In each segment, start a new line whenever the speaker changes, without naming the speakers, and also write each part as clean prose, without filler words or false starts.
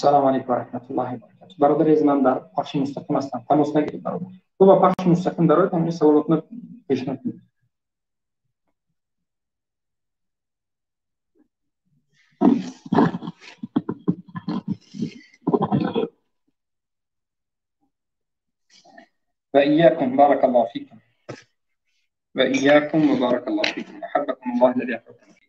Салом алейкум ва раҳматуллоҳи ва баракатуҳ. Бародари азиз, ман дар пахши мустақим ҳастам. Тамос нагиред, бародар. Ту ба пахши мустақим дароед, ҳамин саволотро пешниҳод кунед. وإياكم بارك الله فيكم. وإياكم وبارك الله فيكم. أحبكم الله الذي أحببتم فيه.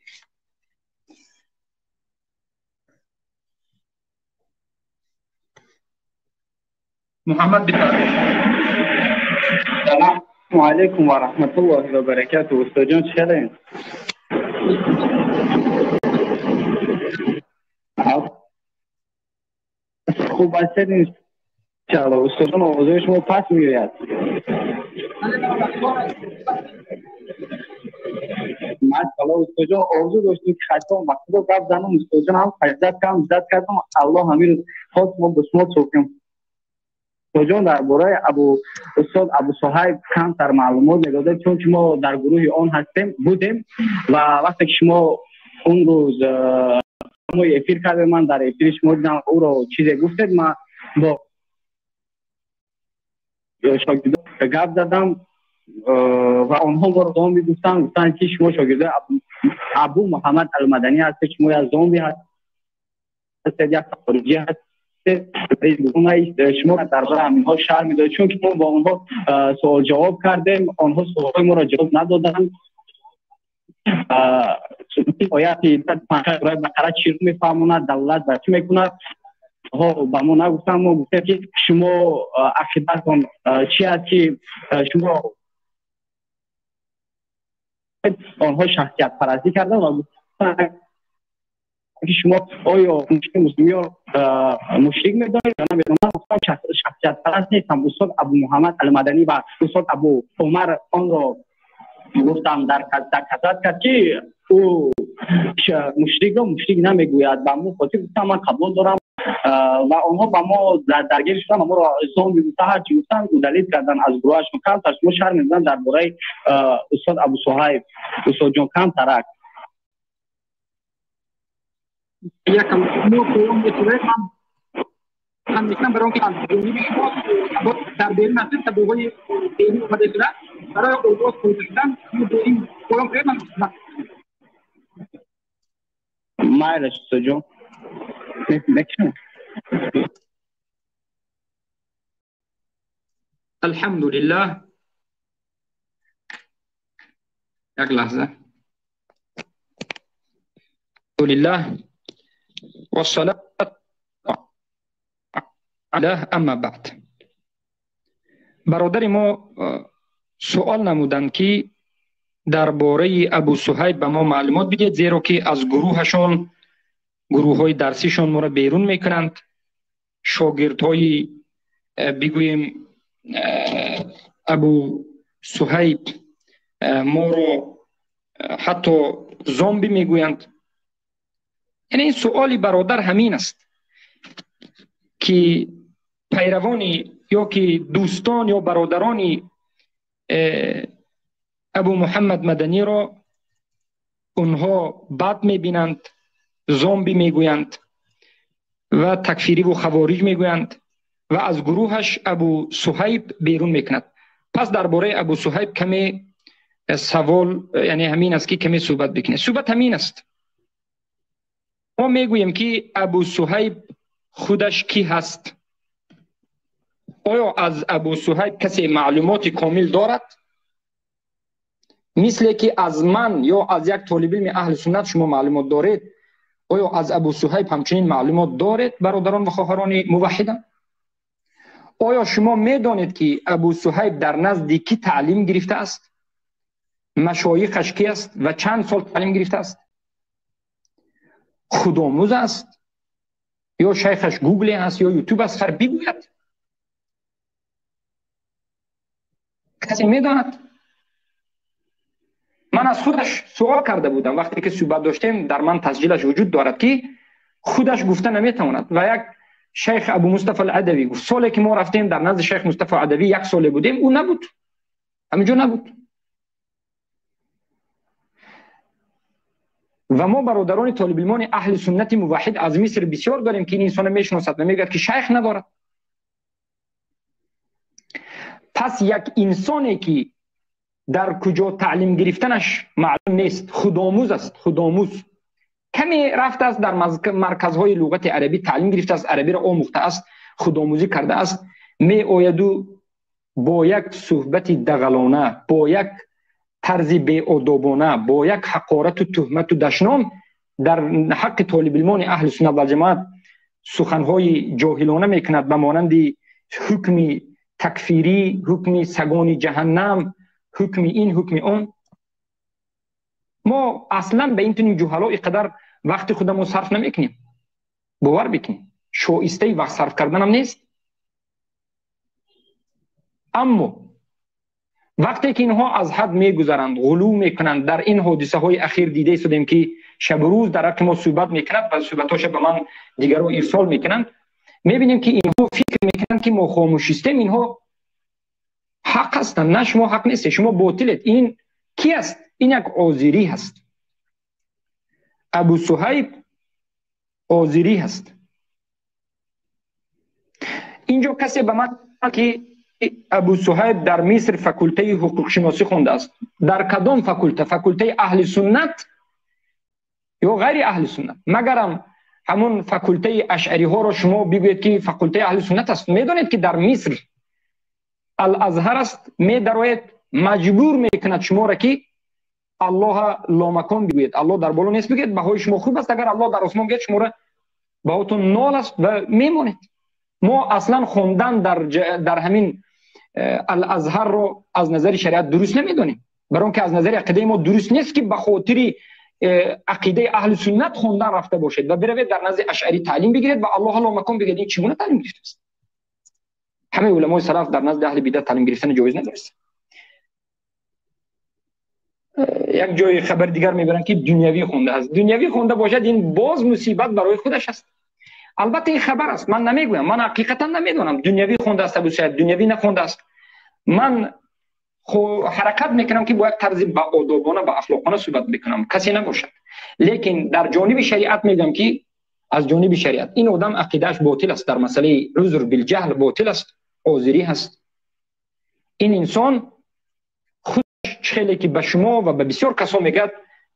محمد بفرمایید.
سلام علیکم و رحمت الله و برکاته. استاد جان چطورین؟ خوب هستین انشاءالله. استاد جان آواز شما پس میآید. ماشاءالله استاد جان آرزو داشتیم که خطا مقصود گپ زنم. استاد جان هم فضیلت کردم، عزت کردم. الله همین خواست ما به شما چوکم. استاد جان در باره ابو استاد ابو صهیب کمتر معلومات میدادید، چون که ما در گروه آن هستیم بودیم و وقتی که شما اون روز ما افیر کردیم، من در افیر شما دیدم او رو چیزی گفتید، من با شاگرد گپ زدم و آنها ما رو زامبی گفتن، گفتن که شما شاگرد ابو محمد المدنی هستید، شما یک زامبی هستید، یک خارجی هستید. شما در باره همینها شرم می‌دادید، چون که ما با آنها سوال جواب کردیم، آنها سوالهای ما را جواب ندادند. آیات 5 بقره چی رو میفهموند، دلالت بر چی میکند، ها به ما نگفتن. ما گفتیم که شما عقیدتون چی است که شما آنها شخصیت پرستی کردن و گفتن که شما آیا مسلمی ها مشرک میدانید یا نمیدانید. من گفتم شخصیت پرست نیستم. استاد ابو محمد المدنی و استاد ابو عمر آن را گفتم در کسرت کرد که او مشرک را مشرک نمیگوید. به مو خاطر گفتم من قبول دارم و آنها با ما درگیر شدن و ما را زامبی گفتن، هر چی گفتن دلیل کردن از گروهشون. کم تر شما شرم می‌دادن درباره استاد ابو صهیب. استاد جان کم ترک
یکم ما قوم می‌تونه هم می‌کنم برای اینکه از جانب شما در بیرون هستید تبلیغ‌های دینی اومده شده برای اوضاع خود شدن شما داریم قوم کنید.
مایلش استاد جان نکنم.
الحمد لله. یک لحظه. الحمد لله والصلاة علی اما بعد. برادر ما سوال نمودند که درباره ابو صهیب به ما معلومات بدید، زیرا که از گروهشان، گروه‌های درسیشان ما را بیرون میکنند. شاگردهای بگوییم ابو صهیب ما را حتی زامبی میگویند. یعنی این سؤال برادر همین است که پیروانی یا که دوستان یا برادرانی ابو محمد مدنی را اونها بد میبینند، زامبی میگویند و تکفیری و خوارج میگویند و از گروهش ابو صهیب بیرون میکند. پس درباره ابو صهیب کمی سوال، یعنی همین است که کمی صحبت بکنه. صحبت همین است. ما میگوییم که ابو صهیب خودش کی هست؟ آیا از ابو صهیب کسی معلومات کامل دارد؟ مثل که از من یا از یک طالب علم اهل سنت شما معلومات دارید، آیا از ابو صهیب همچنین معلومات دارید برادران و خواهران موحدان؟ آیا شما میدانید که ابو صهیب در نزد کی تعلیم گرفته است؟ مشایخش کی است و چند سال تعلیم گرفته است؟ خودآموز است یا شیخش گوگل است یا یوتیوب است؟ خیر بگوید. کسی میداند؟ من از خودش سوال کرده بودم وقتی که صحبت داشتیم، در من تسجیلش وجود دارد که خودش گفته نمیتواند. و یک شیخ ابو مصطفی العدوی گفت سالی که ما رفتیم در نزد شیخ مصطفی عدوی یک ساله بودیم، او نبود، همینجا نبود. ва мо бародарони толибилмони аҳли суннати муваҳҳид аз Миср бисёр дорем ки ин инсонро мешиносад ва мегӯяд ки шайх надорад. Пас як инсоне ки дар куҷо таълим гирифтанаш маълум нест, худомӯз аст, худомӯз, каме рафтааст дар марказҳои луғати арабӣ таълим гирифтааст, арабиро омӯхтааст, худомӯзӣ кардааст, меояду бо як суҳбати дағалона, бо як тарзи беодобона, бо як ҳақорату туҳмату дашном дар ҳаққи толибилмони аҳли суннат валҷамоат суханҳои ҷоҳилона мекунад, ба монанди ҳукми такфирӣ, ҳукми сагони ҷаҳаннам, ҳукми ин, ҳукми он. Мо аслан ба ин чунин ҷуҳало ин қадар вақти худамон сарф намекунем. Бовар бикунем, шоистаи вақт сарф карданам нест. Аммо вақте ки инҳо аз ҳад мегузаранд, ғулув мекунанд, дар ин ҳодисаҳои ахир дида истодем ки шабу рӯз дар ҳаққи мо суҳбат мекунанд ва суҳбатҳоша ба ман дигарро ирсол мекунанд, мебинем ки инҳо фикр мекунанд ки мо хомӯш ҳастем, инҳо ҳақ ҳастанд. На, шумо ҳақ нестед, шумо ботилед. Ин ки аст? Ин як озирӣ ҳаст. Абу Суҳайб озирӣ ҳаст. Инҷо касе ба ман ки Абу Суҳайб дар Миср факултаи ҳуқуқшиносӣ хондааст. Дар кадом факулта? Факултаи аҳли суннат ё ғайри аҳли суннат? Магарам ҳамун факултаи ашъариҳоро шумо бигӯед ки факултаи аҳли суннат аст. Медонед ки дар Миср Ал-Азҳар аст, медароед, маҷбур мекунад шуморо ки Аллоҳ ломакон бигӯед, Аллоҳ дар боло нест бигӯед, баҳои шумо хуб аст, агар Аллоҳ дар осмон бигӯед, шуморо баҳотон нол аст ва мемонед. Мо аслан хондан дар ҳамин Ал-Азҳарро аз назари шариат дуруст намедонем, барои он ки аз назари ақидаи мо дуруст нест ки ба хотири ақидаи аҳли суннат хондан рафта бошед ва биравед дар назди ашъарӣ таълим бигиред ва Аллоҳ ломакон бигӯед. Ин чӣ гуна таълим гирифтааст? Ҳамаи уламои салаф дар назди аҳли бидъат таълим гирифтан ҷоиз надонист. Як ҷои хабари дигар мебаранд ки дунявӣ хондааст. Дунявӣ хонда бошад, ин боз мусибат барои худаш аст. Албатта ин хабар аст, ман намегӯям, ман ҳақиқатан намедонам дунявӣ хондааст Абу Суҳайб, дунявӣ нахондааст. Ман ҳаракат мекунам ки бо як тарзи баодобона, ба ахлоқона суҳбат бикунам, касе набошад. Лекин дар ҷониби шариат мегӯям ки аз ҷониби шариат ин одам ақидааш ботил аст, дар масъалаи узр билҷаҳл ботил аст, озирӣ ҳаст. Ин инсон худаш хеле ки ба шумо ва ба бисёр касо мегӯяд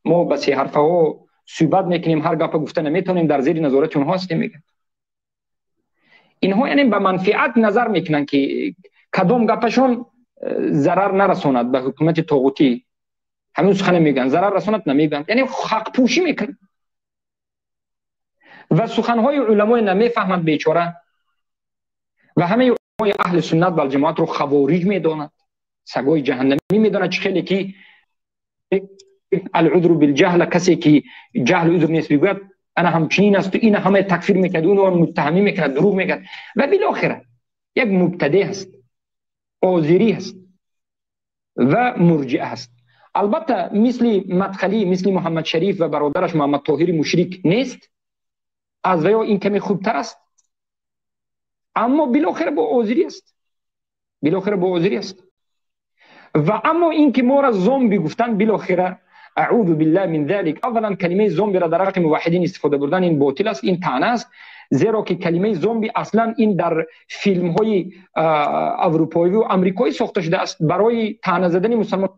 мо ба се ҳарфаҳо суҳбат мекунем, ҳар гапа гуфта наметавонем, дар зери назорати онҳо ҳастем, мегӯяд. Инҳо яъне ба манфиат назар мекунанд ки кадом гапашон зарар нарасонад ба ҳукумати тоғутӣ. Ҳамин сухане мегӯянд, зарар расонад намегӯянд, яъне ҳақпӯшӣ мекунанд ва суханҳои уламои намефаҳманд бечора ва ҳамаи уламои аҳли суннат валҷамоатро хавориҷ медонад, сагои ҷаҳаннамӣ медонад. Чӣ хеле ки алъузру билҷаҳл, касе ки ҷаҳл узр нест бигӯяд ана ҳамчунин аст, ина ҳамаи такфир мекунад, уно муттаҳамӣ мекунад, дурӯғ мегӯяд ва билохира як мубтадӣ ҳаст, озирӣ ҳаст ва мурҷиа ҳаст. Албатта мисли Мадхалӣ, мисли Муҳаммад Шариф ва бародараш Муҳаммад Тоҳири мушрик нест, аз ваё ин каме хубтар аст, аммо билохира бо озирӣ аст, билохира бо озирӣ аст. Ва аммо ин ки моро зомби гуфтан, билохира аъузу биллаҳи мин залик. Аввалан калимаи зомбиро дар ҳаққи муваҳҳидин истифода бурдан ин ботил аст, ин таъна аст, зеро ки калимаи зомби аслан ин дар филмҳои аврупоӣ ва амрикоӣ сохта шудааст барои таъна задани мусалмон.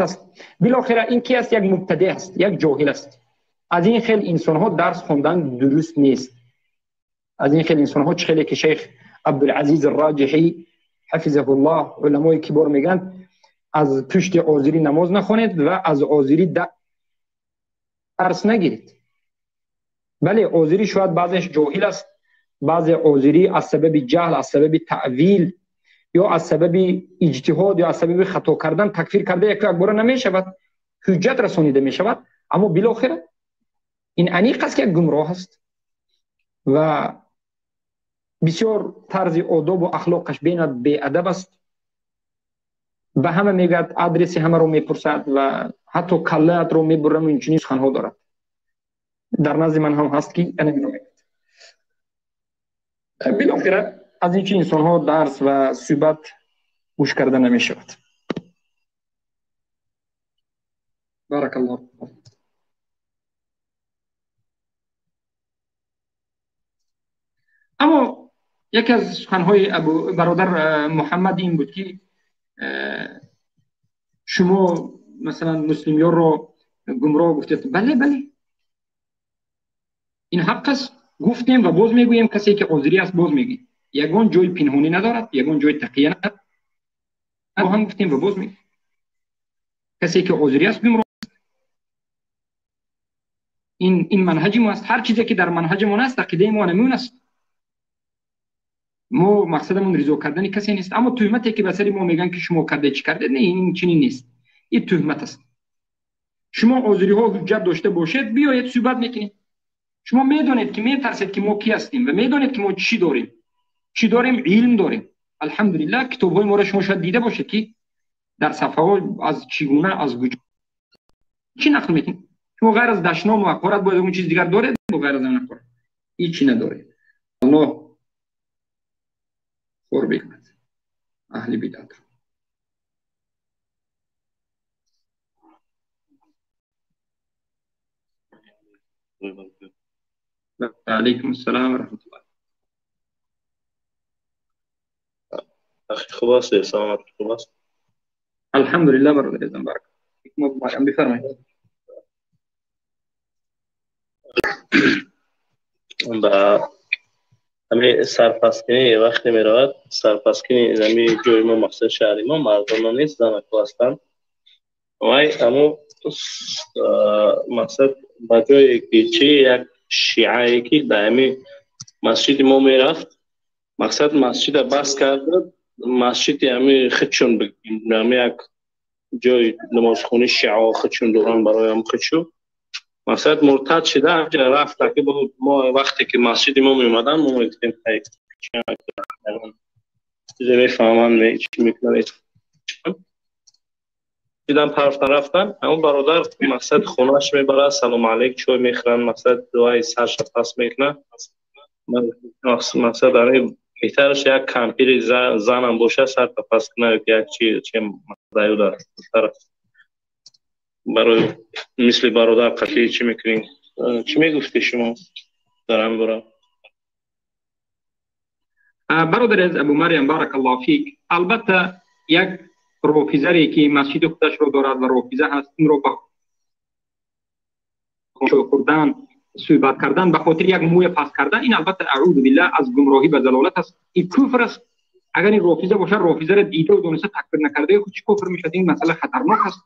аст. Билохира ин ки аст? Як мубтади аст, як ҷоҳил аст. Аз ин хел инсонҳо дарс хондан дуруст нест. Аз ин хел инсонҳо чӣ хеле ки шейх Абдулазиз Раҷиҳӣ ҳафизаҳуллоҳ уламои кибор мегӯянд, аз пушти озирӣ намоз нахонед ва аз озирӣ дарс нагиред. Бале, озирӣ шояд баъзеш ҷоҳил аст, баъзе озирӣ аз сабаби ҷаҳл, аз сабаби таъвил ё аз сабаби иҷтиҳод ё аз сабаби хато кардан такфир карда якбора намешавад, ҳуҷҷат расонида мешавад, аммо билохира ин аниқ аст ки як гумроҳ аст ва бисёр тарзи одобу ахлоқаш бенад беадаб аст. Ба ҳама мегӯяд, адреси ҳамаро мепурсад ва ҳатто каллаатро мебурам, инчунин суханҳо дорад. Дар назди ман ҳам ҳаст ки ана мино мегӯяд. Билохира аз ин чунин инсонҳо дарс ва суҳбат гӯш карда намешавад. Баракаллоҳ. Аммо яке аз суханҳои абу бародар Муҳаммад ин буд ки шумо масалан муслимёрро гумроҳ гуфтед. Бале, бале, ин ҳақ аст, гуфтем ва боз мегӯем, касе ки озирӣ аст боз мегӯем, ягон ҷои пинҳонӣ надорад, ягон ҷои тақия надорад. Ҳам гуфтем ва боз мегӯем, касе ки озирӣ аст гумроҳ аст. Ин манҳаҷи мо аст. Ҳар чизе ки дар манҳаҷи мо аст, ақидаи мо ҳамин аст. Мо мақсадамон ризо кардани касе нест, аммо туҳмате ки ба сари мо мегӯянд ки шумо карде чӣ кардед, не, ин чунин нест, ин туҳмат аст. Шумо озириҳо ҳуҷҷат дошта бошед, биёед суҳбат мекунем. Шумо медонед ки метарсед ки мо кӣ ҳастем ва медонед ки мо чӣ дорем. Чӣ дорем? Илм дорем. Алҳамдулиллаҳ, китобҳои моро шумо шояд дида бошед ки дар сафҳаҳо аз чӣ гуна, аз куҷо чӣ нақл мекунем. Шумо ғайр аз дашном ва ҳақорат бояд он чиз дигар доред? Ғайр аз ҳақорат ҳеҷ чӣ надоред. Аллоҳ хор бикунад аҳли бидъатро. Алайкум ассалом ва раҳматуллоҳ.
Ахи, хуб аст? Саломат, хуб аст?
Алҳамдулиллаҳ, бародари азизам, барак фикум. Бифармоед.
Ба ҳами сарпаскунӣ вақте меравад, сарпаскунӣ ҳами ҷои мо, мақсад шаҳри мо, мардона нест, занако ҳастанд. Вай ҳамо мақсад ба ҷое ки чи як шиае ки дар ҳами масҷиди мо мерафт, мақсад масҷида бас карда, масҷиди ҳами худшон, ҳами як ҷои намозхони шиао худшон доранд барои ҳам худшу, мақсад муртад шида рафт. Ки мо вақте ки масҷиди мо меомаданд, мо мегуфтем чизе мефаҳманд, чӣ мекунанд, дидам парафтан рафтан. Ҳамон бародар мақсад хонааш мебарад, салому алейк, чой мехӯранд, мақсад дуои сарша пас мекунад. Мақсад ами беҳтараш як кампири занам бошад, сарта пас кунад, як чи чи дар барои мисли бародар қатъӣ чӣ мекунӣ? Чӣ мегуфтӣ шумо дар ҳамин бора?
Бародари азиз Абу Марьям, баракаллоҳу фик. Албатта як рофизаре ки масҷиди худашро дорад ва рофиза ҳаст, инро ба чой хӯрдан, суҳбат кардан ба хотири як мӯя пас кардан, ин албатта аъузу биллаҳ аз гумроҳӣ ба залолат аст, ин куфр аст. Агар ин рофиза бошад, рофизаро дида ва дониста такфир накарда худ чӣ куфр мешавад? Ин масъала хатарнок аст.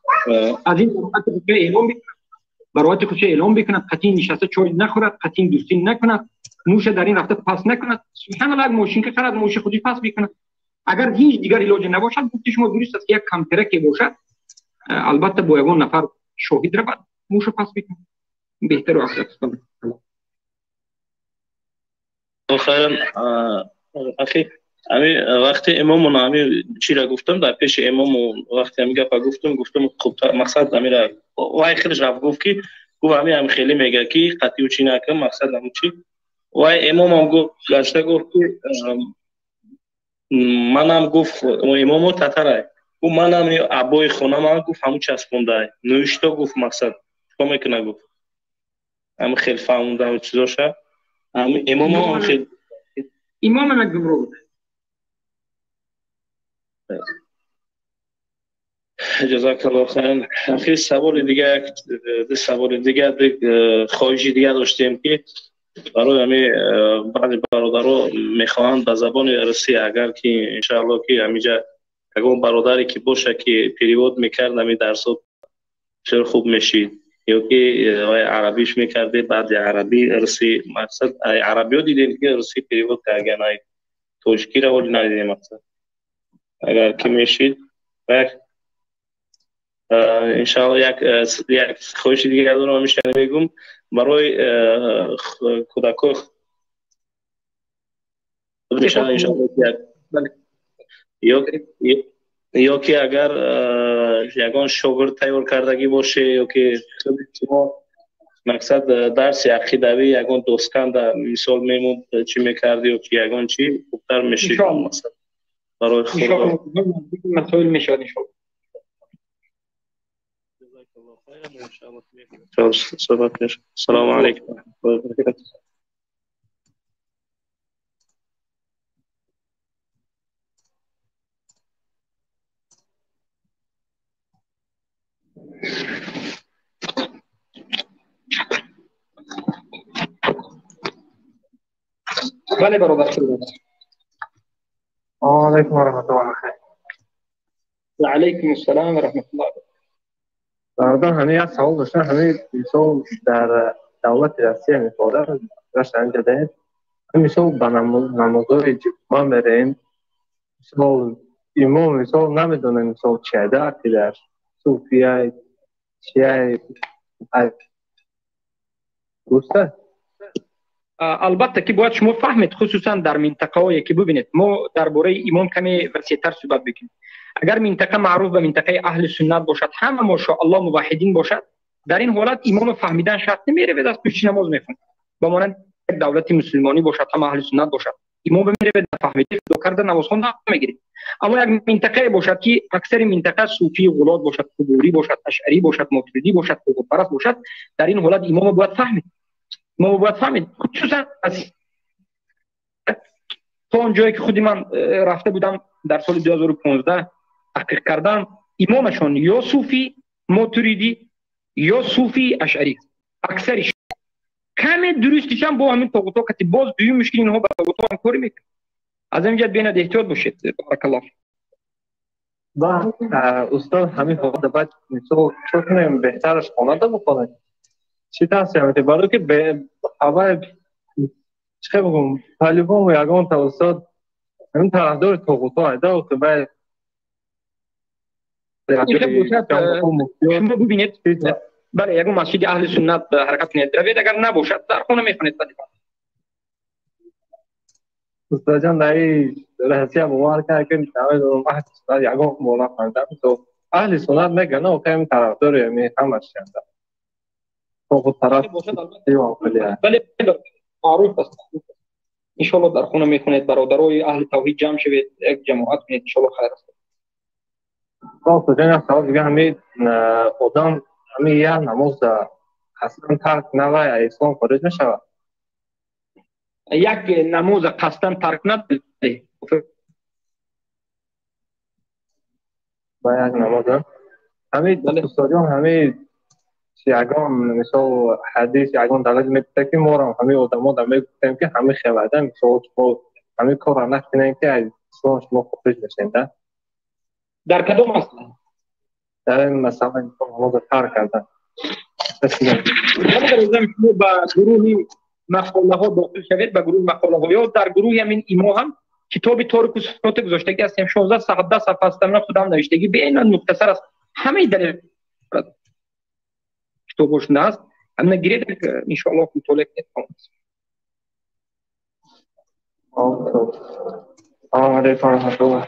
Аз ин бароати худша эълом бикунад, бароати худша эълом бикунад, қатъин нишаста чой нахӯрад, қатъин дӯстӣ накунад, мӯша дар ин рафта пас накунад. Субҳаналлоҳ, як мошинка харад, мӯши худи пас бикунад. Агар ҳеҷ дигар илоҷе набошад, гуфти шумо дуруст аст ки як кампираке бошад, албатта бо ягон нафар шоҳид равад, мӯша пас бикунад, беҳтару афзал.
Хайран, ахи, ами вақте имомон ами чира гуфтам дар пеши имому, вақте ами гапа гуфтам, гуфтам хуб, мақсад амира вай хелеш рафт, гуфт ки гуфт ами ам хеле мега ки қатъию чӣ накун, мақсад ам чи вай имомам гуфт, гашта гуфт ки манам гуфт имому татарай, гуфт манам абои хона ман гуфт ҳамун часпондай нӯишто, гуфт мақсад чикор мекуна, гуфт ами хел фаҳмондам чизоша ами имомам хел
имомам як гумроҳ буд.
Ҷазакаллоҳ хайран. Ахир саволи дига, як ду саволи дига, хоҳиши дига доштем, ки барои ҳами баъзе бародаро мехоҳанд ба забони русӣ, агар ки иншааллоҳ ки ҳамиҷа ягон бародаре ки боша, ки перевод мекард ҳами дарсо, бисёр хуб мешид, ё ки арабиш мекарде, баъди арабӣ русӣ. Мақсад, арабиё дидем, ки русӣ перевод кардан, тоҷикиро ҳоли надидем. Мақсад, агар ки мешид, як иншаалло як хоҳиши дига дорам, ҳамеша мегум, барои кӯдакҳои иншаалло ё ки агар ягон шогирд тайёр кардагӣ боше, ё ки шумо, мақсад, дарси ақидавӣ ягон досканда мисол мемуд, чӣ мекарди, ё ки ягон чӣ хубтар мешид барои
Масоил мешавад, иншоалло.
Суҳбат мешавад. Ассалому алайкум ва баракатуҳ.
Бале, бародар.
Алайкум ва раҳматуллоҳи.
Ва алайкум ассалом ва раҳматуллоҳ.
Бародар, ҳамин як савол доштам. Ҳамин мисол, дар давлати Россия, мисол, даем, мисол, ба намозҳои ҷумъа мерем, мисол, имом, мисол, намедонем, мисол, чиайда ақидааш, суфияй, чиай, дуруста?
Албатта ки бояд шумо фаҳмед, хусусан дар минтақаҳое ки, бубинед, мо дар бораи имом каме васеътар суҳбат бикунем. Агар минтақа маъруф ба минтақаи аҳли суннат бошад, ҳама мошоалло муваҳидин бошад, дар ин ҳолат имомо фаҳмидан шарт, намеравед, аз пушти намоз мехонед. Ба монанд як давлати мусулмонӣ бошад, ҳама аҳли суннат бошад, имом меравед, фаҳмида худо карда намозхон мегиред. Аммо як минтақае бошад, ки аксари минтақа суфии ғулот бошад, қубурӣ бошад, ашъарӣ бошад, мотуридӣ бошад, ҳуқуқпараст бошад, дар ин ҳолат имомо бояд фаҳмид, имомо бояд фаҳмид. Хусусан то он ҷое ки худи ман рафта будам дар соли 2015 таҳқиқ кардам, имомашон ё суфӣ мотуридӣ, ё суфи ашъарӣ аксариш. Каме дурустишам бо ҳамин тоғуто кати. Боз дуюм мушкил, инҳо ба тоғуто ҳамкорӣ мекунанд. Аз ҳамин ҷиҳат бенад эҳтиёт бошед, баракаллоҳ.
Ба устод, ҳамин ҳолата баъд, мисол, чӣ кунем? Беҳтараш хонада бихонем? Чӣ тавсия медиҳед? Барои ки аввал, чӣ хел бигӯм, по-любому ягонта устод ҳамин тарафдори тоғуто айда, баъд
шумо бубинед, бале, ягон масҷиди аҳли суннат ҳаракат кунед, равед. Агар набошад, дар хона мехонед.
Устодҷон, дар Россия бовар кард, ки намедонам, аҳли суннат ягон бор нафаҳмидам. Аҳли суннат мегӯянд, охи ҳамин тарафдори ҳамин ҳамаш тоғут тараф.
Бале, маъруф аст. Иншоалло дар хона мехонед, бародарои аҳли тавҳид ҷамъ шавед, як ҷамоат кунед, иншоалло хайр аст.
Устодҷон, як савол дига. Ҳамин одам ҳамин як намоз қасдан тарк навай, ислом хориҷ мешавад?
Як намоза қасдан тарк кунад?
Ба як намоза ҳамин, устодҷон, ҳамин ягон, мисол, ҳадис, ягон далел мегуфта, ки морам ҳамин одамо да мегуфтем, ки ҳамин хелада, мисол, шумо ҳамин корро накунем, ки аз ислом шумо хориҷ мешем, да?
Дар кадом масъала?
Дар ин масъала, мисол, намоза тарк кардан.
Шумо ба гурӯҳи мақолаҳо дохил шавед, ба гурӯҳи мақолаҳо ё дар гурӯҳи ҳамин имо ҳам китоби Торику Суннат гузоштагӣ ҳастем, 16 17 сафҳа аст, ман худам навиштагӣ, беинан мухтасар аст, ҳамаи далел китобошунда ҳаст. Ҳамина гиред, иншоаллоҳ мутолиа кунед.
Салому алайкум ва раҳматуллоҳ.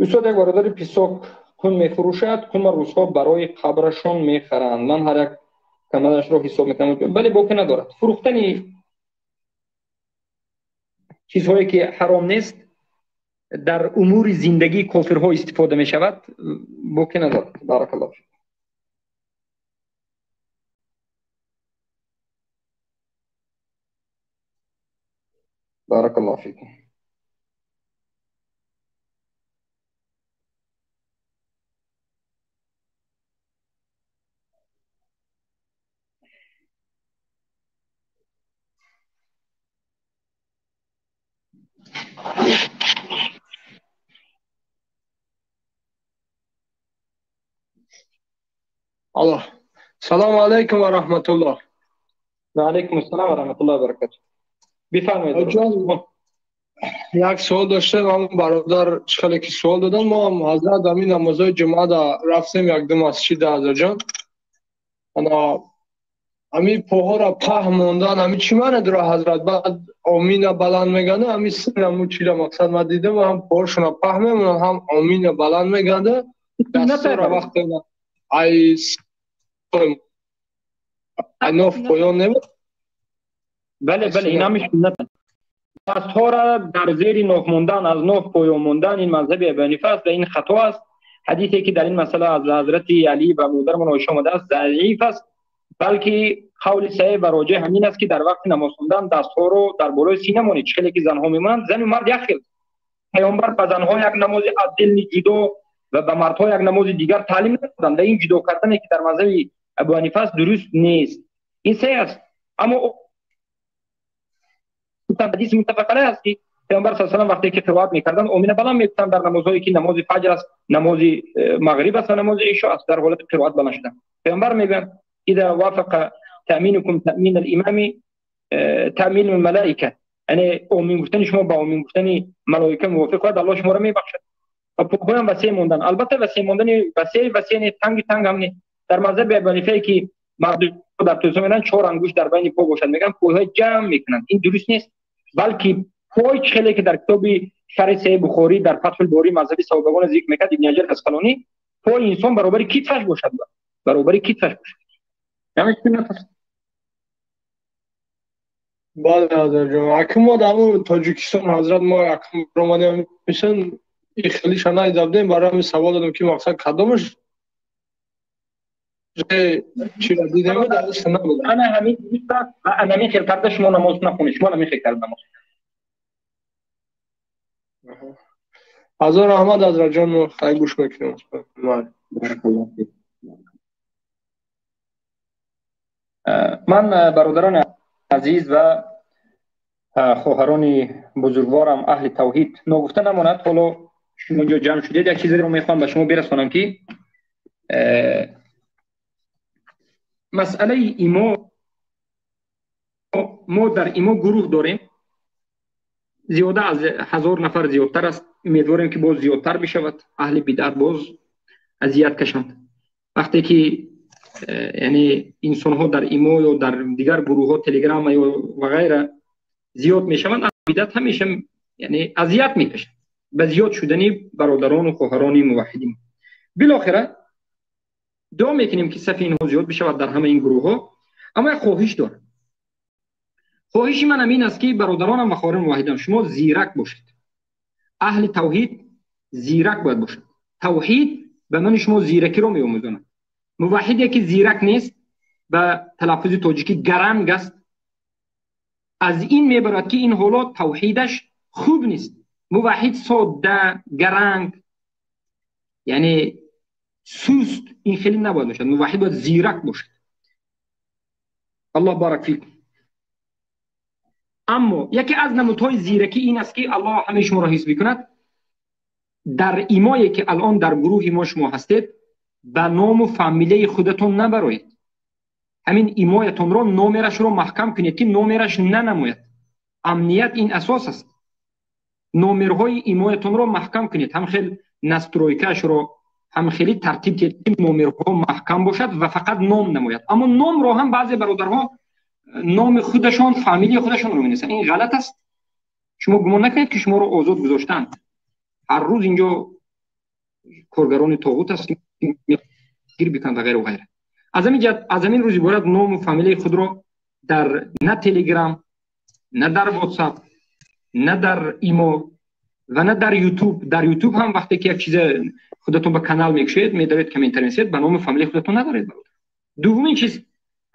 Устод, як бародари писок кун мефурӯшад, кунма рӯзҳо барои қабрашон мехаранд. Ман ҳар як камадашро ҳисоб мекунам. Бале, боке надорад. Фурӯхтани чизҳое ки ҳаром нест, در امور زندگی کافرها استفاده می شود باکی ندارد. بارک الله فیک. بارک الله فیک.
الله. سلام علیکم و رحمت الله.
و علیکم السلام و رحمت الله و برکاته. بفرمایید.
جان یک سوال داشتم، هم برادر چخلی که سوال دادن، ما هم حضرت همین نمازهای جمعه دا رفتیم یک دو مسجد حضرت جان. انا همین پاها را په موندن، همین چی معنی داره حضرت؟ بعد آمین بلند میگن، همین سنمو چی را مقصد ما دیدم، هم پاهاشون په میمونن، هم آمین بلند میگن. دستور وقت ای ناف پایان نمید.
بله بله، اینا میشه دستها را در زیر ناف موندن، از ناف پایان موندن، این مذهب ابو حنیفه است و این خطا است. حدیثی که در این مسئله از حضرت علی و مادرمان عایشه آمده است ضعیف است، بلکه قول صحیح و راجح همین است که در وقت نماز خواندن دستها رو در بالای سینه مانید، چه که زنها میمانند، زن و مرد یک خیل. پیامبر به زنها یک نماز از دل جدا و به مردها یک نماز دیگر تعلیم ندادند. این جدا کردنی که در مذهب ابو حنیفه است درست نیست، این صحیح است. اما حدیث متفق علیه است که پیامبر صلی الله علیه و سلم وقتی که قرائت میکردند آمین بلند میگفتند در نمازهایی که نماز فجر است، نماز مغرب است و نماز عشاء است، در حالت قرائت بلند شدن. پیامبر میگویند اذا وافق تأمینکم تأمین الامام تأمین الملائکه، یعنی آمین گفتن شما با آمین گفتن ملائکه موافق است، الله شما را میبخشد. و پاهای هم وسیع موندن، البته وسیع موندن وسیع وسیع نه، تنگ تنگ هم نه. در مذهب ابو حنیفه که مردم در توسعه میرن چهار انگشت در بین پا باشد، میگن پاهای جمع میکنن، این درست نیست. بلکه پای چخلی که در کتاب شرح صحیح بخاری در فتح الباری مذهبی صحابگان ذکر میکرد ابن حجر عسقلانی، پای انسان برابر کتفش باشد، برابر کتفش باشد. یعنی چی؟
بله حضرت جان، اکه ما در تاجیکستان حضرت ما اکه رومانی میشن خیلی شنای دادیم، برای همین سوال دادم که مقصد کدامش چی را دیدم در سنت بود.
انا همین و انا همین خیل کرده شما نماز نخونید، شما همین خیل کرده نماز.
هزار رحمت حضرت جان، خیلی گوش میکنیم.
من برادران عزیز و خواهران بزرگوارم اهل توحید، ناگفته نماند حالا شما اینجا جمع شدید، یک چیزی رو میخوام به شما برسانم که مسئله ایما، ما در ایما گروه داریم، زیاده از 1000 نفر زیادتر است، امیدواریم که باز زیادتر بشود، اهل بدعت باز اذیت کشند. وقتی که یعنی انسان ها در ایما یا در دیگر گروه ها تلگرام یا و غیره زیاد میشوند، اهل بدعت همیشه یعنی اذیت میکشند به زیاد شدن برادران و خواهران موحدین. بالاخره دعا میکنیم که صف اینها زیاد بشود در همه این گروه ها. اما یک خواهش دارم، خواهش من همین است که برادرانم و خواهران موحدم شما زیرک باشید. اهل توحید زیرک باید باشد. توحید به من شما زیرکی رو میآموزاند. موحدی که زیرک نیست، به تلفظ تاجیکی گرنگ است، از این میبرد که این حالا توحیدش خوب نیست. موحد ساده، گرنگ، یعنی سست، این خیلی نباید باشد. موحد باید زیرک باشد. الله بارک فیکم. اما یکی از نمودهای زیرکی این است که الله همه شما را حفظ بکند. در ایمایی که الان در گروه ما شما هستید، به نام و فامیلی خودتون نبروید. همین ایمایتون رو، نامرش رو محکم کنید که نامرش ننماید. امنیت این اساس است. نامرهای ایمایتون رو محکم کنید، هم خیلی نسترویکش رو هم خیلی ترتیب که نامرها محکم باشد و فقط نام نماید. اما نام رو هم بعضی برادرها نام خودشان، فامیلی خودشان رو می‌نویسند. این غلط است. شما گمان نکنید که شما رو آزاد گذاشتن. هر روز اینجا کارگران طاغوت است گیر بکنند و غیره و غیره. از همین جهت، از همین روزی باید نام و فامیلی خود رو در نه تلگرام، نه در واتساپ، نه در ایمو و نه در یوتیوب. در یوتیوب هم وقتی که یک چیز خودتون به کانال میکشید، میدارید کامنت نویسید، به نام فامیلی خودتون ندارید برادر. دومین چیز،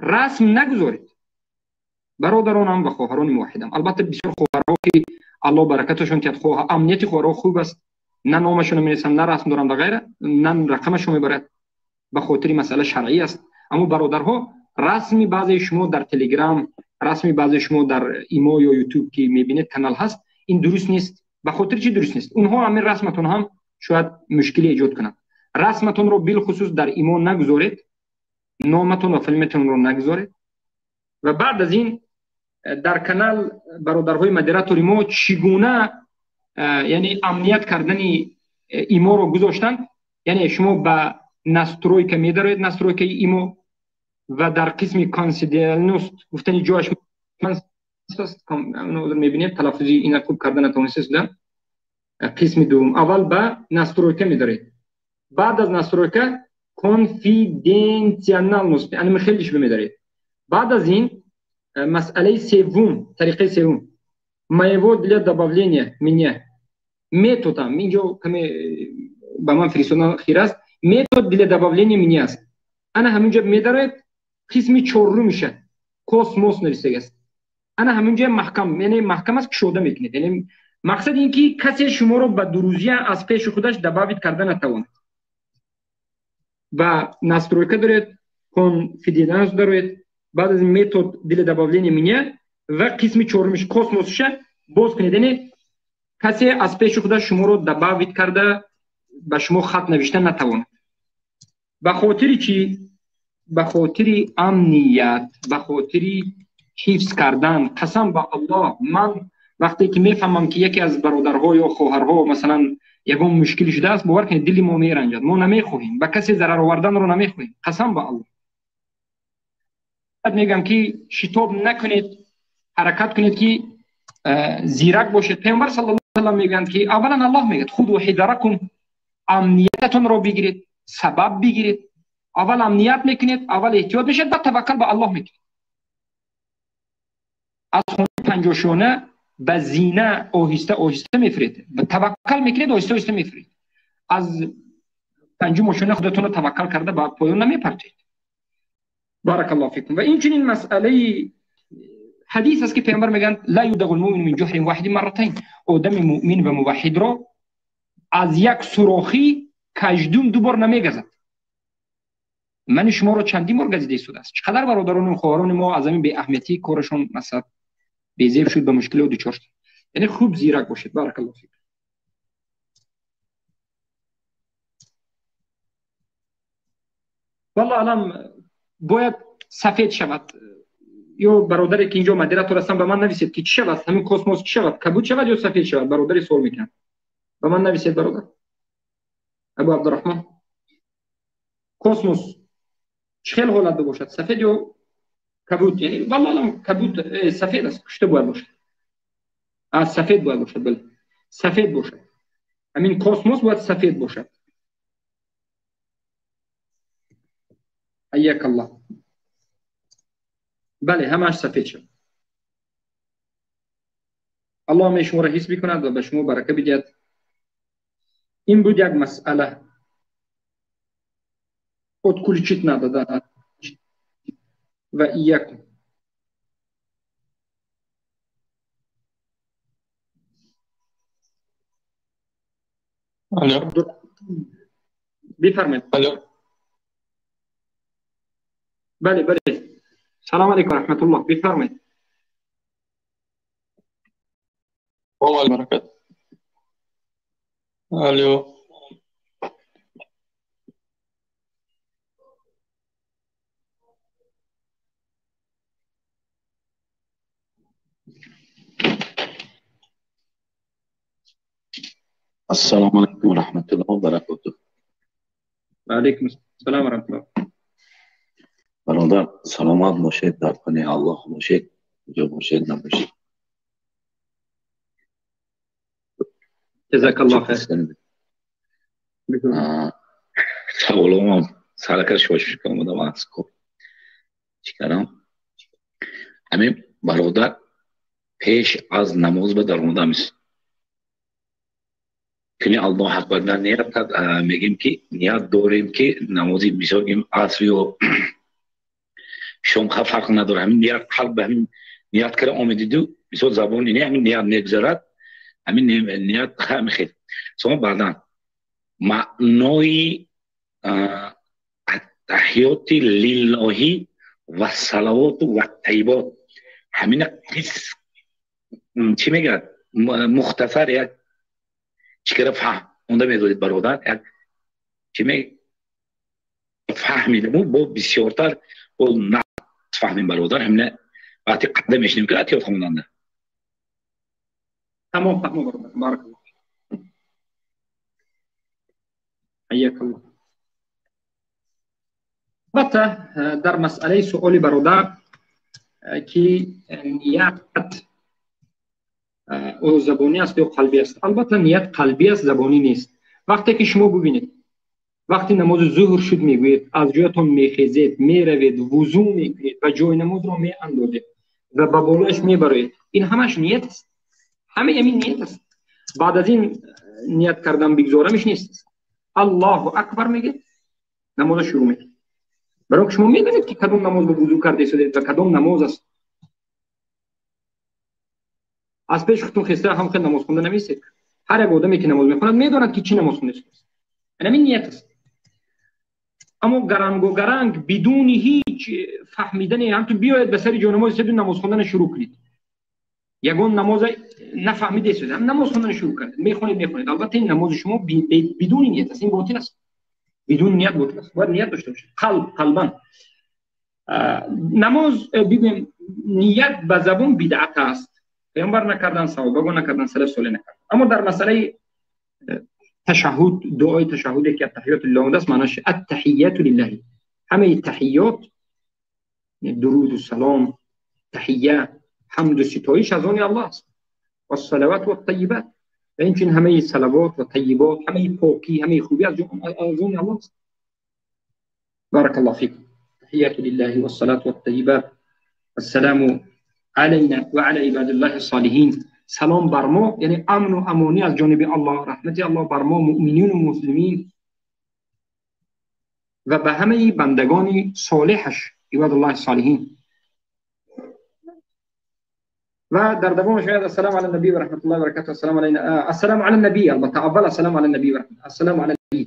رسم نگذارید. برادرانم و خواهران موحدم، البته بسیار خواهرها که الله برکتشون تید، خواه امنیت خواهرها خوب است، نه نامشون می‌نویسن، نه رسم دارن و غیره، نه رقمشون میبرد، به خاطر مسئله شرعی است. اما برادرها، رسمی بعضی شما در تلگرام، رسمی بعضی شما در ایمو یا یوتیوب که میبینید کانال هست، این درست نیست. به خاطر چی درست نیست؟ اونها همین رسمتون هم شاید مشکلی ایجاد کنند. رسمتون رو بالخصوص در ایمو نگذارید، نامتون و فیلمتون رو نگذارید. و بعد از این در کانال برادرهای مدیراتور ما چگونه یعنی امنیت کردن ایمو رو گذاشتن. یعنی شما به настройка میدارید، настройка ایمو، و در قسم конфиденциальность گفتن جاش من میبینید تلفظی اینا خوب کردن نتونسته. قسم دوم، اول به настройка میدارید، بعد از настройка конфиденциальность یعنی خیلیش میدارید. بعد از این مسئله سوم، طریقه سوم، моего для добавления меня методом اینجا کمی به من فرستادن خیر است، метод для добавления меня است. انا همینجا میدارید قسم چهارم میشه، космос نوشته است. انا همینجا محکم، یعنی محکم است، شده میکنید. یعنی مقصد این که کسی شما رو به دروزی از پیش خودش добавить کردن نتواند. و настройка دارید، конфиденциальность دارید، بعد از метод для добавления меня و قسم چهارمش космос شه باز کنید. یعنی کسی از پیش خودش شما رو добавить کرده به شما خط نوشته نتواند. به خاطر چی؟ به خاطر امنیت، به خاطر حفظ کردن. قسم به الله، من وقتی که میفهمم که یکی از برادرها یا خواهرها مثلا یگان مشکلی شده است، باور کنید دل ما میرنجد. ما نمیخواهیم به کسی ضرر آوردن رو نمیخواهیم، قسم به الله. میگم که شتاب نکنید، حرکت کنید که زیرک باشید. پیامبر صلی الله علیه و سلم میگن که اولا الله میگه خذوا حذرکم، امنیتتون رو بگیرید، سبب بگیرید. اول امنیت میکنید، اول احتیاط میشید، بعد توکل به الله میکنید. از خونه پنجاشونه به زینه آهسته آهسته میفرید، به توکل میکنید، آهسته آهسته میفرید. از پنجم آشونه خودتون رو توکل کرده به پایان نمیپرتید. بارک الله فیکم. و این چنین مسئله حدیث است که پیامبر میگن لا یلدغ المؤمن من جحر واحد مرتين، آدم مؤمن و موحد را از یک سوراخی کژدم دو بار نمیگزد. من شما رو چندین بار گزیده شده است. چقدر برادران و خواهران ما از همین بی اهمیتی کارشون مثلا بیزیب شد، به مشکل دچار شد. یعنی خوب زیرک باشید. بارک الله فیک. والله علم باید سفید شود. یا برادری که اینجا مدیراتور هستن به من نویسید که چی شود، همین کosmos چی شود، کبود شود یا سفید شود. برادری سوال میکنم، به من نویسید برادر ابو عبدالرحمن، کosmos چه حالت باشد، سفید یا کبود؟ یعنی والله علم کبود سفید است، کشته باید باشد، از سفید باید باشد، بله سفید باشد. همین کosmos باید سفید باشد. حیاک الله. بله همش سفید شد. الله می شما را حس بکند و به شما برکه بدهد. این بود یک مسئله. Отключить надо, да. و ایاکم.
الو،
بفرمایید.
الو،
بله بله، سلام علیکم و رحمت الله، بفرمایید.
برکت. الو،
السلام علیکم و رحمت الله و برکاته.
و علیکم السلام و رحمت الله.
برادر سلامت باشید، در پناه الله باشید، کجا باشید نباشید.
جزاک الله خیر.
سوالم سرکر شوش آمدم از کار چی کردم؟ همین برادر پیش از نماز به در آمدم است. Кини Аллоҳ акбар ният мегем ки ният дорем ки намози мисол гем аср ё шом фарқ надорад, ҳамин ният қалб ба ҳамин ният кара омедиду мисол забон ини ҳамин ният мегузарад, ҳамин ният хел. Сома баъдан маънои аттаҳиёти лиллоҳи ва салавоту ва тайибот ҳамина қис чӣ мегӯяд, мухтасар як чӣ кара фаҳм онда медодед бародар, як чӣ фаҳмидаму бо бисёртар бо нафаҳмем бародар, ҳамина вақти қадам мешинем ки атиёт хонанда.
Тамом, тамом бародар, баракаллоҳ. Ҳайякаллоҳ. Албатта дар масъалаи суоли бародар ки ният забонӣ аст ё қалбӣ аст, албатта ният қалбӣ аст, забонӣ нест. Вақте ки шумо бубинед вақти намози зуҳр шуд мегӯед, аз ҷоятон мехезед, меравед, вузӯ мекунед ва ҷои намозро меандозед ва ба болояш мебароед, ин ҳамаш ният аст. Ҳамаи ҳамин ният аст. Баъд аз ин ният кардан бигзорамиш нест. Аллоҳу акбар мегӯед, намозро шурӯъ мекунед. Барои ки шумо медонед ки кадом намоз ба вузӯ карда истодед ва кадом намоз аст. Аз пеш худтон хеста ҳам хел намоз хонда намесед. Ҳар як одаме ки намоз мехонад медонад ки чӣ намоз хонда истодааст. Ҳамин ният аст. Аммо гарангу гаранг бидуни ҳеҷ фаҳмидане ҳамту биёед ба сари ҷонамоз истоду намоз хондана шурӯъ кунед. Ягон намоза нафаҳмида истодед, ҳам намоз хондана шурӯъ кардед, мехонед, мехонед. Албатта ин намози шумо бидуни ният аст, ин ботил аст. Бидуни ният ботил аст. Бояд ният дошта бошед. Қалб, қалбан. Намоз бигӯем ният ба забон бидъат аст. Паёмбар накардан, саҳобагон накардан, салаф солеҳ накардан. Аммо дар масъалаи ташаҳҳуд, дуои ташаҳҳуде ки аттаҳиёту лиллаҳ омадааст, маъноаш аттаҳияту лиллаҳ. Ҳамаи таҳиёт, дуруду салом, таҳия, ҳамду ситоиш аз они Аллоҳ аст. Вассалават ваттайибат. Ва инчунин ҳамаи салавот ва тайибот, ҳамаи покӣ, ҳамаи хубӣ аз они Аллоҳ аст. Баракаллоҳу фикум. Таҳияту лиллаҳи вассалату ваттайибат. Ассаламу алайна ва ала ибадиллаҳи ссолиҳин. Салом бар мо, яъне амну амонӣ аз ҷониби Аллоҳ, раҳмати Аллоҳ бар мо муъминин ва муслимин ва ба ҳамаи бандагони солеҳаш, ибадуллоҳи солиҳин. Ва дар давомаш меояд ассалому ала набӣ ва раҳматуллоҳи ва баракатуҳ, ассалому алайна, ассалому ала набӣ, албатта аввал ассалому ала набӣ ва раҳматуллоҳ, ассалому ала набӣ.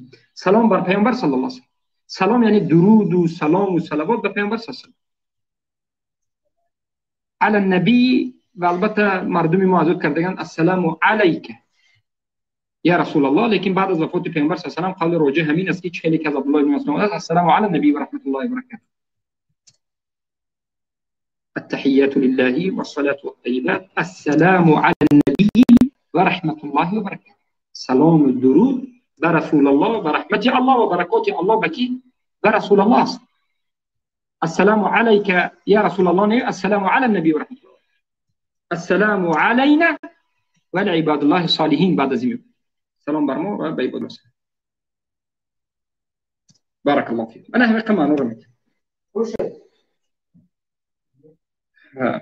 Салом бар паёмбар саллаллоҳу алайҳи васаллам. Салом яъне дуруду салому салавот ба паёмбар саллаллоҳу алайҳи васаллам. Ала набӣ ва албатта мардуми мо азод кардаганд ассалому алайка я расулаллоҳ, лекин баъд аз вафоти паёмбар саллаллоҳу алайҳи васаллам қавли роҷеъ ҳамин аст ки хеле ки аз Абдуллоҳ ибни Масъуд омадааст ассалому ала набӣ ва раҳматуллоҳи ва баракатуҳ. التحيات لله والصلاة والطيبات، السلام على النبي ورحمة الله وبركاته. سلام الدرود برسول الله ورحمة الله وبركاته الله بكي برسول الله. السلام عليك يا رسول الله، السلام على النبي ورحمة الله، السلام علينا وعلى عباد الله الصالحين. بعد زميل سلام برمو وبعباد الله. بارك الله فيكم. أنا هم كمان رميت.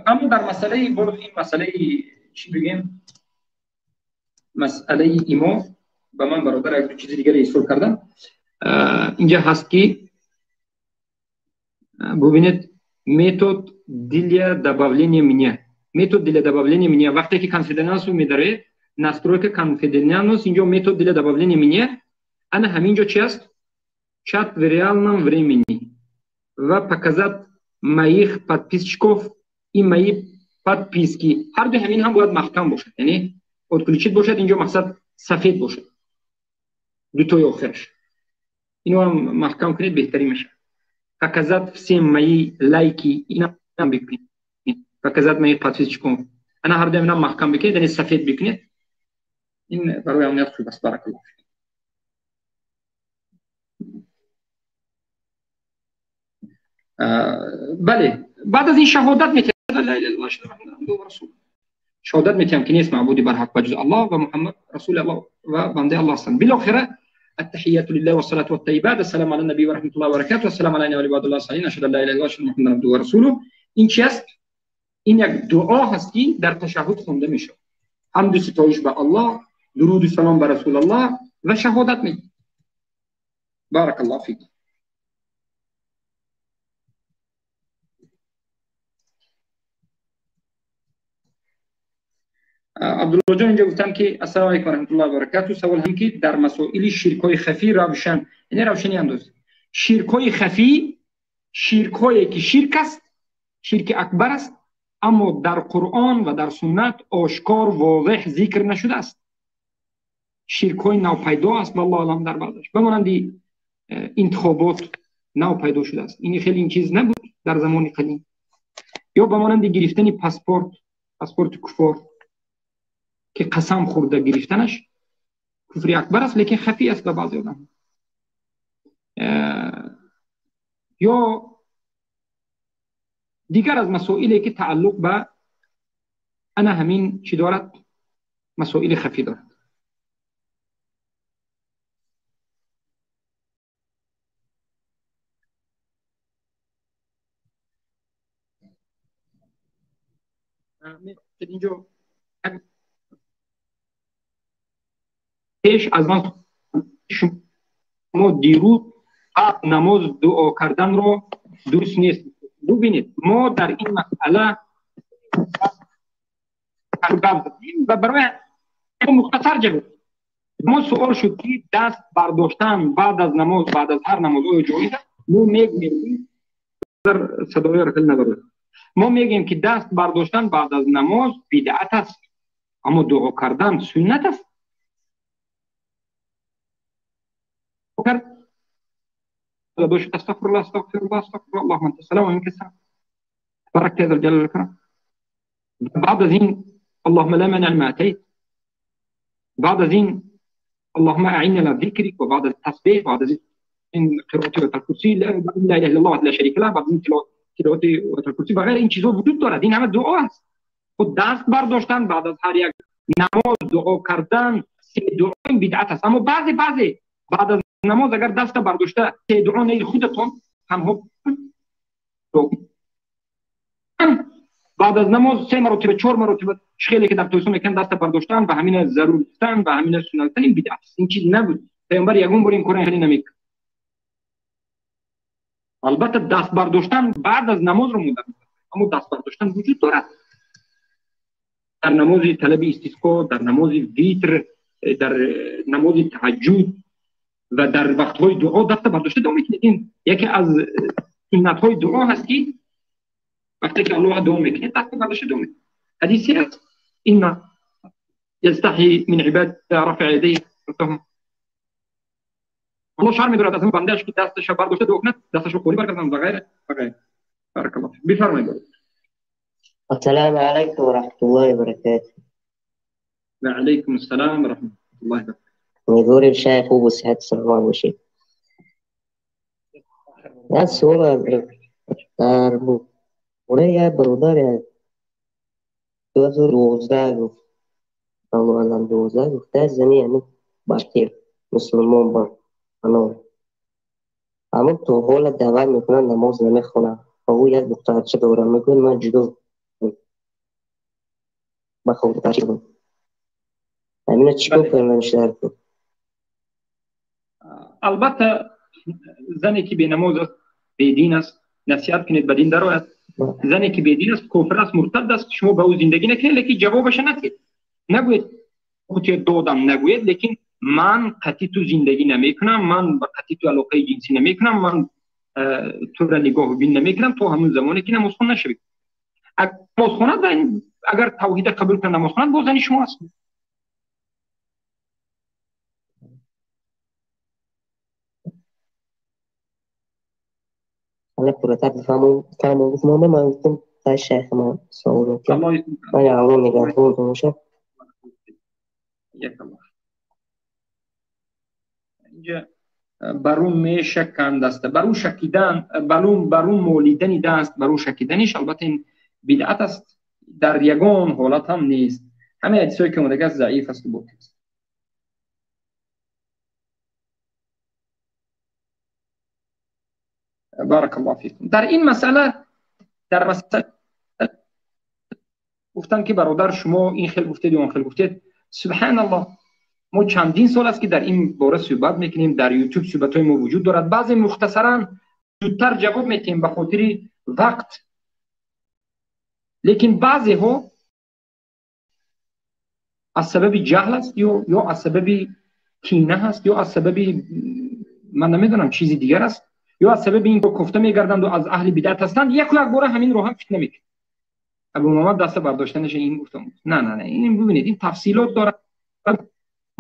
اما در مسئله برو این مسئله چی بگیم، مسئله ایمو با من برادر یک دو چیز دیگه ایستور کردم. اینجا هست که ببینید метод для добавления меня, метод для добавления меня. وقتی که конфиденциальность میداره настройка конфиденциальность, اینجا метод для добавления меня, انا همینجا چی است؟ чат в реальном времени و показать моих подписчиков и мои подписки. Ҳар ду ҳамин ҳам бояд маҳкам бошад, яъне отключить бошад, инҷо мақсад сафед бошад, дутои охираш. Ино ҳам маҳкам кунед беҳтарин мешавад. Показать все мои лайки, инам бикунед. Показать моих подписчиков. Ана ҳар ду ҳамин ҳам маҳкам бикунед, яъне сафед бикунед. Ин барои амният хуб аст. Баракаллоҳ. Бале, баъд аз ин шаҳодат метиҳад ла илаҳа иллаллоҳ муҳаммадун расул. Шаҳодат метиҳам ки нест маъбуди барҳақ ба ҷуз Аллоҳ ва Муҳаммад расули Аллоҳ ва бандаи Аллоҳ ҳастанд. Билохира التحيات لله والصلاة والطيبات، السلام على النبي ورحمة الله وبركاته، السلام علينا وعلى عباد الله الصالحين، أشهد أن لا إله إلا الله محمد عبده ورسوله. این چی است؟ این یک دعا هست که در تشهد خونده میشه. حمد و ستایش به الله، درود و سلام بر رسول الله و شهادت میگید. بارک الله فیک. عبدالله جان اینجا گفتم که السلام علیکم و رحمت الله و برکاته. سوال هم که در مسائل شرک‌های خفی روشن، یعنی روشنی انداز. شرک‌های خفی، شرک‌هایی که شرک است، شرک اکبر است، اما در قرآن و در سنت آشکار واضح ذکر نشده است. شرک‌های نوپیدا است والله اعلم در بعضش، به مانند انتخابات نو پیدا شده است. این خیلی این چیز نبود در زمان قدیم. یا به مانند گرفتن پاسپورت، پاسپورت کفار که قسم خورده گرفتنش کفر اکبر است، لیکن خفی است به بعضی آدم. یا دیگر از مسائلی که تعلق به انا همین چی دارد، مسائل خفی دارد. اینجا پیش از من شما دیروز نماز دعا کردن رو درست نیست. ببینید ما در این مسئله و برای مختصر جواب ما سوال شد که دست برداشتن بعد از نماز، بعد از هر نماز آیا جایز است؟ ما میگیم در صدای رخل نداره. ما میگیم که دست برداشتن بعد از نماز بدعت است، اما دعا کردن سنت است. استغفر الله استغفر الله استغفر الله اللهم انت السلام ومنك السلام بارك يا ذا الجلال والاكرام. بعد از این اللهم لا مانع لما اتيت، بعد از این اللهم اعنا على ذكرك، وبعد التسبيح، بعد از این قرائت آیت الکرسی، لا اله الا الله لا شریک له، بعد از این تلاوت آیت الکرسی و غیره. این چیزا وجود دارد، این همه دعا است. خود دست برداشتن بعد از هر یک نماز دعا کردن سه دعا بدعت است. اما بعضی بعد از نماز اگر دست برداشته سه دعا نه خودتون تنها بعد از نماز سه مرتبه چهار مرتبه خیلی که در توسعه میکنن دست برداشتن و همین ضرور گفتن و همین سنت، این بدعت است. این چیز نبود، پیامبر یگون بار این کار خیلی نمیکرد. البته دست برداشتن بعد از نماز رو مونده، اما دست برداشتن وجود دارد در نماز طلب استسقا، در نماز ویتر، در نماز تهجد و در وقت‌های دعا دست برداشته دعا میکنید. این یکی از سنت‌های دعا هست که وقتی که الله دعا میکنید دست برداشته دعا میکنید. حدیثی هست ان یستحی من عباد رفع یدیه، الله شرم می‌دارد از اون بنده‌اش که دستش برداشته دعا کند، دستش رو خوری برگرداند و غیره و غیره. بارک الله فیک. بفرمایید.
السلام علیکم و رحمت الله و برکاته.
و علیکم السلام و رحمت الله و برکاته.
امیدواریم شاید خوب و صحت سلام باشید. یک سوال در مورد یک برادر 2012 گفت، الله اعلم 12 گفته زنی یعنی بچه مسلمان با اما تو حال دعوت میکنن نماز نمیخونه و او یک دخترچه داره، میگه من جدا با خود شدم. همینه چیکار کنم در کن؟
البته زنی که بی نماز است، بی دین است، نصیحت کنید به دین درآید. زنی که بی دین است، کافر است، مرتد است، شما با او زندگی نکنید، لیکن جوابش ندید، نگوید خودت دادم، نگوید لیکن من قطعی تو زندگی نمیکنم، من با قطعی تو علاقه جنسی نمیکنم، من تو را نگاه بین نمیکنم تا همون زمانی که نماز خون نشوی. اگر نماز خواند، اگر توحید قبول کنه نماز خواند، باز زنی شما است.
حالا پورتر بفهمم گفتم من گفتم تا شیخ ما سوال کنم. من الله نگهدار باشه.
یک الله. اینجا برون میشکند است، برون شکیدن، برون مولیدن دست، برون شکیدنش البته این بدعت است، در یگان حالت هم نیست. همه حدیثایی که اومده است ضعیف است و باطل است. بارک الله فیکم. در این مسئله، در مسئله گفتن که برادر شما این خیلی گفتید و اون خیلی گفتید. سبحان الله، Мо чандин сол аст ки дар ин бора суҳбат мекунем, дар YouTube суҳбатҳои мо вуҷуд дорад. Баъзе мухтасаран зудтар ҷавоб медиҳем ба хотири вақт, лекин баъзеҳо аз сабаби ҷаҳл аст ё аз сабаби кина ҳаст ё аз сабаби ман намедонам чизи дигар аст ё аз сабаби ин кофта мегарданд ва аз аҳли бидъат ҳастанд, яку як бора ҳамин ро ҳам фитна мекунанд. Абу Муҳаммад даста бардоштанаш ин гуфтам. Не, не, не, ин бибинед, ин тафсилот дорад.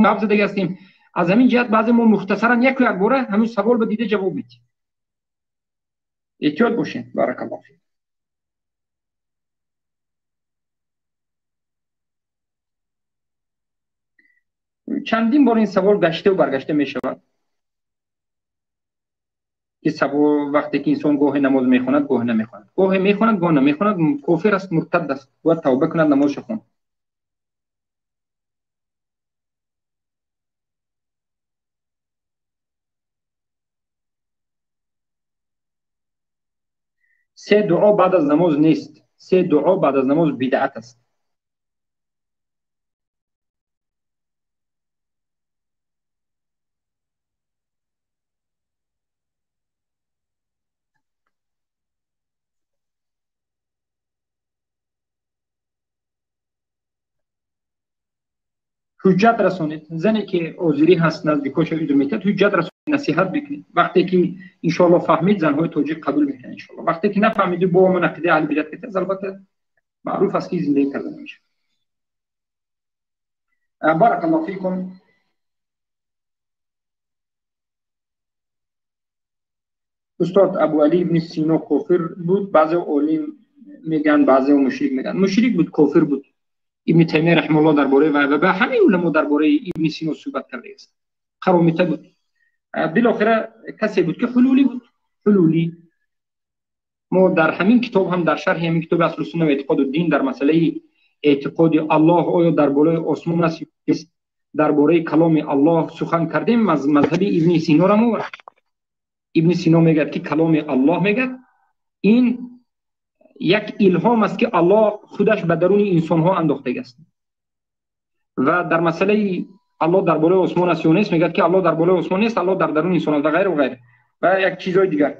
Гап задаги ҳастем. Аз ҳамин ҷиҳат баъзе мо мухтасаран яку як бора ҳамин савол ба дида ҷавоб медиҳем. Эҳтиёт бошед. Баракаллоҳу фик. Чандин бор ин савол гаштаву баргашта мешавад ки савол вақте ки инсон гоҳе намоз мехонад, гоҳе намехонад, гоҳе мехонад, гоҳе намехонад, кофир аст, муртад аст, бояд тавба кунад, намозашо хонад. Се дуо баъд аз намоз нест. Се дуо баъд аз намоз бидъат аст. Ҳуҷҷат расонед. Зане ки озирӣ ҳаст, наздикоша узр метиҳад, ҳуҷҷат расонед, насиҳат бикунед. Вақте ки иншоаллоҳ фаҳмид, занҳои тоҷик қабул мекунанд иншоаллоҳ. Вақте ки нафаҳмиду бо ҳамон ақидаи аҳли бидъат кардааст, албатта маъруф аст ки зиндагӣ карда намешавад. Баракаллоҳу фикум. Устод Абу Али ибни Сино кофир буд, баъзе олим мегӯянд, баъзе мушрик мегӯянд. Мушрик буд, кофир буд. Ибни Таймия раҳимаҳуллоҳ дар бораи ва ҳамаи уламо дар бораи Ибни Сино суҳбат кардааст. Қаромита буд. Билохира касе буд ки ҳулулӣ буд. Ҳулулӣ. Мо дар ҳамин китоб ҳам дар шарҳи ҳамин китоби Аслу сунна ва эътиқоду дин дар масъалаи эътиқоди Аллоҳ оё дар болои осмон аст ё нест, дар бораи каломи Аллоҳ сухан кардем, аз мазҳаби Ибни Сино ро овард. Ибни Сино мегӯяд ки каломи Аллоҳ мегӯяд ин як илҳом аст ки Аллоҳ худаш ба даруни инсонҳо андохтагиаст. Ва дар масъалаи Аллоҳ дар болои осмон аст ё нест мегӯяд ки Аллоҳ дар болои осмон нест, Аллоҳ дар даруни инсон аст ва ғайра ва ғайра ва як чизҳои дигар.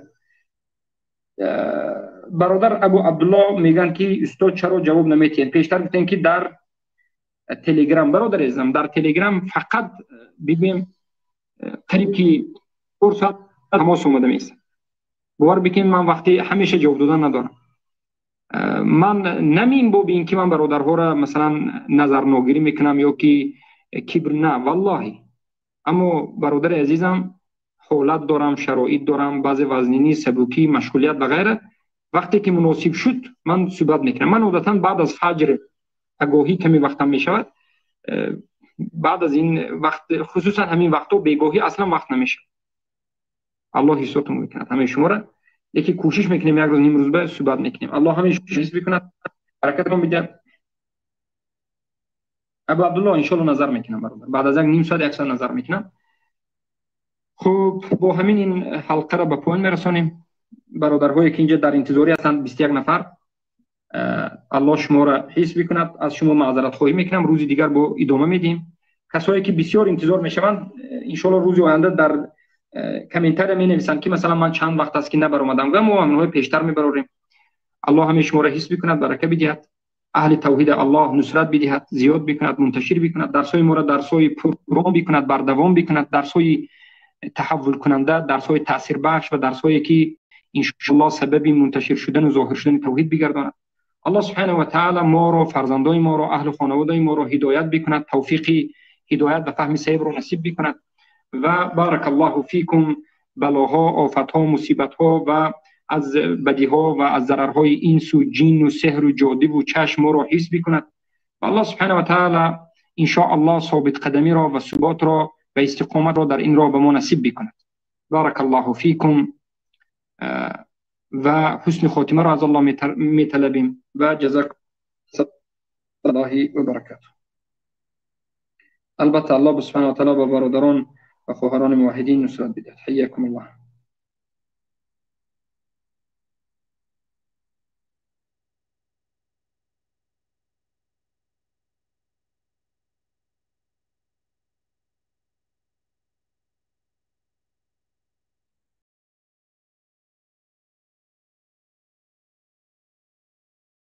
Бародар Абу Абдуллоҳ мегӯянд ки устод чаро ҷавоб наметиҳед? Пештар гуфтем ки дар Телеграм, бародар азизам, дар Телеграм фақат бигӯем қариб ки 4 соат тамос омада меистад. Бовар бикунед, ман вақти ҳамеша ҷавоб додан надорам. Ман намин боби ин ки ман бародарҳоро масалан назарногирӣ мекунам ё ки кибр, на, валлоҳи. Аммо бародари азизам, ҳолат дорам, шароит дорам, баъзе вазнинӣ, сабукӣ, машғулият ва ғайра. Вақте ки муносиб шуд, ман суҳбат мекунам. Ман одатан баъд аз фаҷр агоҳӣ каме вақтам мешавад. Баъд аз ин вақт, хусусан ҳамин вақтҳо бегоҳӣ аслан вақт намешавад. Аллоҳ ҳисобтон мекунад ҳамаи шуморо. Лекин кӯшиш мекунем як рӯз ним рӯз ба суҳбат мекунем. Аллоҳ ҳамаи шуморо ҳифз бикунад, баракатон бидиҳад. Абу Абдуллоҳ иншоаллоҳ назар мекунам бародар. Баъд аз як ним соат, як соат назар мекунам. Хуб, бо ҳамин ин ҳалқаро ба поён мерасонем. Бародарҳое ки инҷа дар интизорӣ ҳастанд, 21 нафар, Аллоҳ шуморо ҳифз бикунад. Аз шумо маъзаратхоҳӣ мекунам. Рӯзи дигар бо идома медиҳем. Касое ки бисёр интизор мешаванд, иншоаллоҳ рӯзи оянда дар комментария менависанд ки масалан ман чанд вақт аст ки набаромадам, ва мо ҳамонҳои пештар мебарорем. Аллоҳ ҳамаи шуморо ҳифз бикунад, барака бидиҳад. Аҳли тавҳид Аллоҳ нусрат бидиҳад, зиёд бикунад, мунташир бикунад, дарсҳои моро дарсҳои пурром бикунад, бардавом бикунад, дарсҳои таҳаввулкунанда, дарсҳои таъсирбахш ва дарсҳое ки иншоаллоҳ сабаби мунташир шудан ва зоҳир шудани тавҳид бигардонад. Аллоҳ субҳанаҳу ва таъала моро, фарзандои моро, аҳлу хонаводаи моро ҳидоят бикунад, тавфиқи ҳидоят ва фаҳми саҳибро насиб бикунад. Ва баракаллоҳу фикум. Балоҳо, офатҳо, мусибатҳо ва аз бадиҳо ва аз зарарҳои инсу ҷину сеҳру ҷодиву чашм моро ҳифз бикунад. Ва Аллоҳ субҳанаҳу ва таъала иншоаллоҳ собитқадамиро ва суботро ва истиқоматро дар ин роҳ ба мо насиб бикунад. Баракаллоҳу фикум. Ва ҳусни хотимаро аз Аллоҳ металабем. Ва ҷазакаллоҳи ва баракатуҳ. Албатта Аллоҳ субҳанаҳу ва таъала ба бародарон ва хоҳарони муваҳҳидин нусрат бидиҳад. Ҳайякум Аллоҳ.